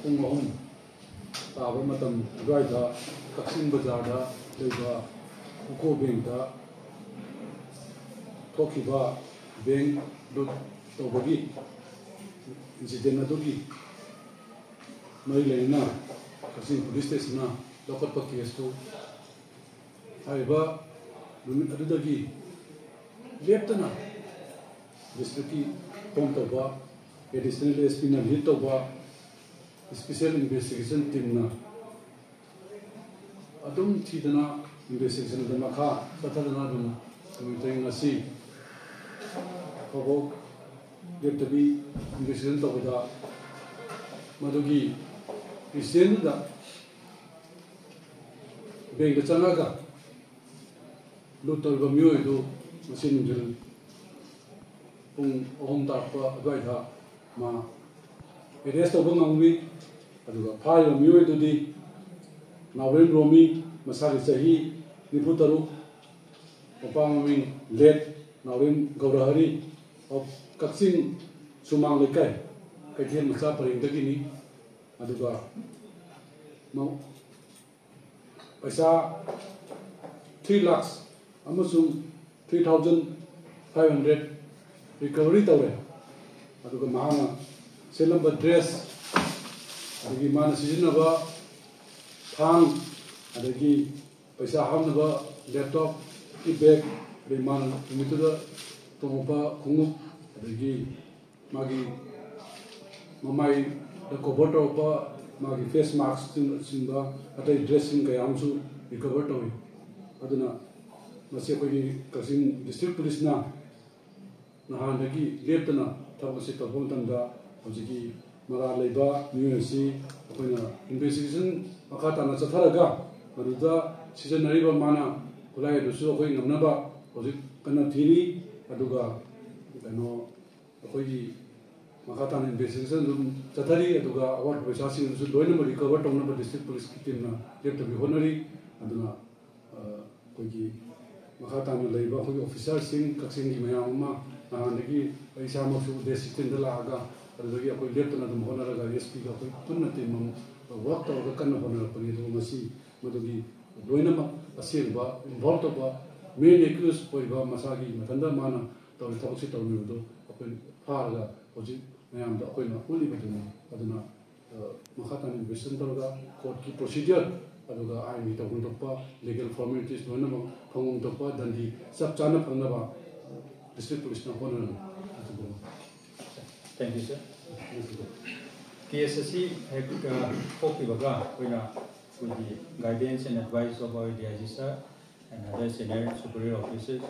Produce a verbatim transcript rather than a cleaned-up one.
ꯄꯨꯡ ꯑꯍꯨꯝ ꯇꯥꯕ ꯃꯇꯝ ꯑꯗꯨꯋꯥꯏꯗ ꯀꯛꯆꯤꯡ ꯕꯖꯥꯔꯗ ꯂꯩꯕ UCO ꯕꯦꯡꯛꯇ ꯊꯣꯛꯈꯤꯕ ꯕꯦꯡꯛ ꯂꯨꯠ ꯇꯧꯕꯒꯤ ꯏꯟꯁꯤꯗꯦꯟ ꯑꯗꯨꯒꯤ ꯃꯔꯤ ꯂꯩꯅꯅ ꯀꯛꯆꯤꯡ ꯄꯨꯂꯤꯁ ꯁ꯭ꯇꯦꯁꯟꯅ ꯂꯧꯈꯠꯄ ꯀꯦꯁꯇꯨ ꯍꯥꯏꯔꯤꯕ ꯅꯨꯃꯤꯠ ꯑꯗꯨꯗꯒꯤ ꯂꯦꯞꯇꯅ ꯗꯤꯁꯇ꯭ꯔꯤꯛꯀꯤ ꯐꯣꯝ ꯇꯧꯕ ꯑꯦꯗꯤꯁꯅꯦꯜ ꯑꯦꯁ ꯄꯤꯅ ꯂꯤꯗ ꯇꯧꯕ ꯏꯁꯄꯤꯁꯦꯜ ꯏꯟꯚꯦꯁꯇꯤꯒꯦꯁꯟ ꯇꯤꯝꯅ ꯑꯗꯨꯝ ꯊꯤꯗꯅ ꯏꯟꯚꯦꯁꯇꯤꯒꯦꯁꯟꯗ ꯃꯈꯥ ꯆꯠꯊꯗꯅ ꯑꯗꯨꯝ ꯅꯨꯃꯤꯠꯇꯩ ꯉꯁꯤ ꯐꯥꯎꯕ ꯂꯦꯞꯇꯕꯤ ꯏꯟꯚꯦꯁꯇꯤꯒꯦꯁꯟ ꯇꯧꯕꯗ ꯃꯗꯨꯒꯤ ꯏꯟꯁꯤꯗꯦꯟꯗꯨꯗ ꯕꯦꯡꯛꯇ ꯆꯪꯉꯒ ꯂꯨꯠ ꯇꯧꯔꯤꯕ ꯃꯤꯑꯣꯏ ꯑꯗꯨ ꯉꯁꯤ ꯅꯨꯡꯊꯤꯜ ꯄꯨꯡ ꯑꯍꯨꯝ ꯇꯥꯔꯛꯄ ꯑꯗꯨꯋꯥꯏꯗ ꯃꯥ ꯑꯦꯔꯦꯁ ꯇꯧꯕ ꯉꯝꯃꯤ꯫ ꯑꯗꯨꯒ ꯐꯥꯔꯤꯕ ꯃꯤꯑꯣꯏ ꯑꯗꯨꯗꯤ ꯅꯥꯎꯔꯦꯝ ꯔꯣꯃꯤ, ꯃꯁꯥꯒꯤ ꯆꯍꯤ ꯅꯤꯐꯨ ꯇꯔꯨꯛ, ꯃꯄꯥ ꯃꯃꯤꯡ ꯂꯦꯠ ꯅꯥꯎꯔꯦꯝ ꯒꯧꯔꯍꯔꯤ ꯑꯣꯐ ꯀꯛꯆꯤꯡ ꯁꯨꯃꯥꯡ ꯂꯩꯀꯥꯏ, ꯀꯩꯊꯦꯜ ꯃꯆꯥ ꯄꯔꯦꯡꯗꯒꯤꯅꯤ꯫ ꯑꯗꯨꯒ ꯃ-, ꯄꯩꯁꯥ three lakhs ꯑꯃꯁꯨꯡ three thousand five hundred recovery ꯇꯧꯔꯦ꯫ ꯑꯗꯨꯒ ꯃꯍꯥꯛꯅ ꯁꯦꯠꯂꯝꯕ ꯗ꯭ꯔꯦꯁ, ꯑꯗꯒꯤ ꯃꯥꯅ ꯁꯤꯖꯤꯟꯅꯕ ꯊꯥꯡ, ꯑꯗꯒꯤ ꯄꯩꯁꯥ ꯍꯥꯞꯅꯕ ꯂꯦꯞꯇꯣꯞꯀꯤ ꯕꯦꯒ, ꯑꯗꯩ ꯃꯥꯅ ꯅꯨꯃꯤꯠꯇꯨꯗ ꯇꯣꯡꯉꯛꯄ ꯈꯣꯡꯎꯞ, ꯑꯗꯒꯤ ꯃꯥꯒꯤ ꯃꯃꯥꯏꯗ ꯀꯣꯚꯔ ꯇꯧꯔꯛꯄ ꯃꯥꯒꯤ ꯐꯦꯁ ꯃꯥꯛꯁꯅꯆꯤꯡꯕ, ꯑꯇꯩ ꯗ꯭ꯔꯦꯁꯁꯤꯡ ꯀꯌꯥ ꯑꯃꯁꯨ ꯔꯤꯀꯚꯔ ꯇꯧꯏ꯫ ꯑꯗꯨꯅ ꯃꯁꯤ ꯑꯩꯈꯣꯏꯒꯤ ꯀꯛꯆꯤꯡ ꯗꯤꯁꯇ꯭ꯔꯤꯛ ꯄꯨꯂꯤꯁꯅ ꯅꯍꯥꯟꯗꯒꯤ ꯂꯦꯞꯇꯅ ꯊꯕꯛ ꯑꯁꯤ ꯇꯧꯔꯛꯄ ꯃꯇꯝꯗ ꯍꯧꯖꯤꯛꯀꯤ ꯃꯔꯥꯜ ꯂꯩꯕ ꯃꯤꯑꯣꯏ ꯑꯁꯤ ꯑꯩꯈꯣꯏꯅ ꯏꯟꯚꯦꯁꯇꯤꯒꯦꯁꯟ ꯃꯈꯥ ꯇꯥꯅ ꯆꯠꯊꯔꯒ ꯃꯗꯨꯗ ꯁꯤꯖꯤꯟꯅꯔꯤꯕ ꯃꯥꯅ ꯈꯨꯠꯂꯥꯏ ꯑꯗꯨꯁꯨ ꯑꯩꯈꯣꯏ ꯉꯝꯅꯕ ꯍꯧꯖꯤꯛ ꯀꯟꯅ ꯊꯤꯔꯤ꯫ ꯑꯗꯨꯒ ꯀꯩꯅꯣ ꯑꯩꯈꯣꯏꯒꯤ ꯃꯈꯥ ꯇꯥꯅ ꯏꯟꯚꯦꯁꯇꯤꯒꯦꯁꯟ ꯑꯗꯨꯝ ꯆꯠꯊꯔꯤ꯫ ꯑꯗꯨꯒ ꯑꯋꯥꯠꯄ ꯄꯩꯁꯥꯁꯤꯡ ꯑꯗꯨꯁꯨ ꯂꯣꯏꯅꯃꯛ ꯔꯤꯀꯚꯔ ꯇꯧꯅꯕ ꯗꯤꯁꯇ꯭ꯔꯤꯛ ꯄꯨꯂꯤꯁꯀꯤ ꯇꯤꯝꯅ ꯂꯦꯞꯇꯕꯤ ꯍꯣꯠꯅꯔꯤ꯫ ꯑꯗꯨꯅ ꯑ, ꯑꯩꯈꯣꯏꯒꯤ ꯃꯈꯥ ꯇꯥꯅ ꯂꯩꯔꯤꯕ ꯑꯩꯈꯣꯏꯒꯤ ꯑꯣꯐꯤꯁꯥꯔꯁꯤꯡ, ꯀꯛꯆꯤꯡꯒꯤ ꯃꯌꯥꯝ ꯑꯃ, ꯅꯍꯥꯟꯗꯒꯤ ꯑꯩ ꯏꯁꯥꯃꯛꯁꯨ ꯗꯦ ꯁꯤꯛꯁꯇꯤꯟꯗ ꯂꯥꯛꯑꯒ ꯑꯗꯨꯗꯒꯤ ꯑꯩꯈꯣꯏ ꯂꯦꯞꯇꯅ ꯑꯗꯨꯝ ꯍꯣꯠꯅꯔꯒ ꯑꯦꯁ ꯄꯤꯒ ꯑꯩꯈꯣꯏ ꯄꯨꯟꯅ ꯇꯤꯝ ꯑꯃ ꯋꯥꯔꯛ ꯇꯧꯔꯒ ꯀꯟꯅ ꯍꯣꯠꯅꯔꯛꯄꯅꯤ꯫ ꯑꯗꯨꯒ ꯉꯁꯤ ꯃꯗꯨꯒꯤ ꯂꯣꯏꯅꯃꯛ ꯑꯁꯦꯡꯕ ꯏꯟꯚꯣꯜꯕ ꯇꯧꯕ ꯃꯦꯟ ꯑꯦꯀ꯭ꯌꯨꯁ ꯑꯣꯏꯕ ꯃꯁꯥꯒꯤ ꯃꯊꯟꯇ ꯃꯥꯅ ꯇꯧꯔꯤ ꯊꯕꯛꯁꯤ ꯇꯧꯔꯝꯃꯤꯕꯗꯨ ꯑꯩꯈꯣꯏ ꯐꯥꯔꯒ ꯍꯧꯖꯤꯛ ꯃꯌꯥꯝꯗ ꯑꯩꯈꯣꯏꯅ ꯎꯠꯂꯤꯕꯗꯨꯅꯤ꯫ ꯑꯗꯨꯅ ꯃꯈꯥ ꯇꯥꯅ ꯏꯟꯚꯦꯁꯇꯤꯒꯦꯁꯟ ꯇꯧꯔꯒ ꯀꯣꯔꯠꯀꯤ ꯄ꯭ꯔꯣꯁꯤꯗꯤꯌꯔ ꯑꯗꯨꯒ ꯑꯥꯏꯟꯒꯤ ꯇꯧꯐꯝ ꯊꯣꯛꯄ ꯂꯤꯒꯦꯜ ꯐꯣꯔꯃꯦꯂꯤꯇꯤꯁ ꯂꯣꯏꯅꯃꯛ ꯐꯪꯐꯝ ꯊꯣꯛꯄ ꯗꯟꯗꯤ ꯆꯞ ꯆꯥꯅ ꯐꯪꯅꯕ ꯗꯤꯁꯇ꯭ꯔꯤꯛ ꯄꯨꯂꯤꯁꯅ ꯍꯣꯠꯅꯔꯅꯤ꯫ ꯑꯗꯨꯕꯨ Thank you, sir. Case ꯑꯁꯤ ꯍꯦꯛ ꯊꯣꯛꯈꯤꯕꯒ ꯑꯩꯈꯣꯏꯅ ꯑꯩꯈꯣꯏꯒꯤ guidance and advice of our D I G sir and other senior superior officers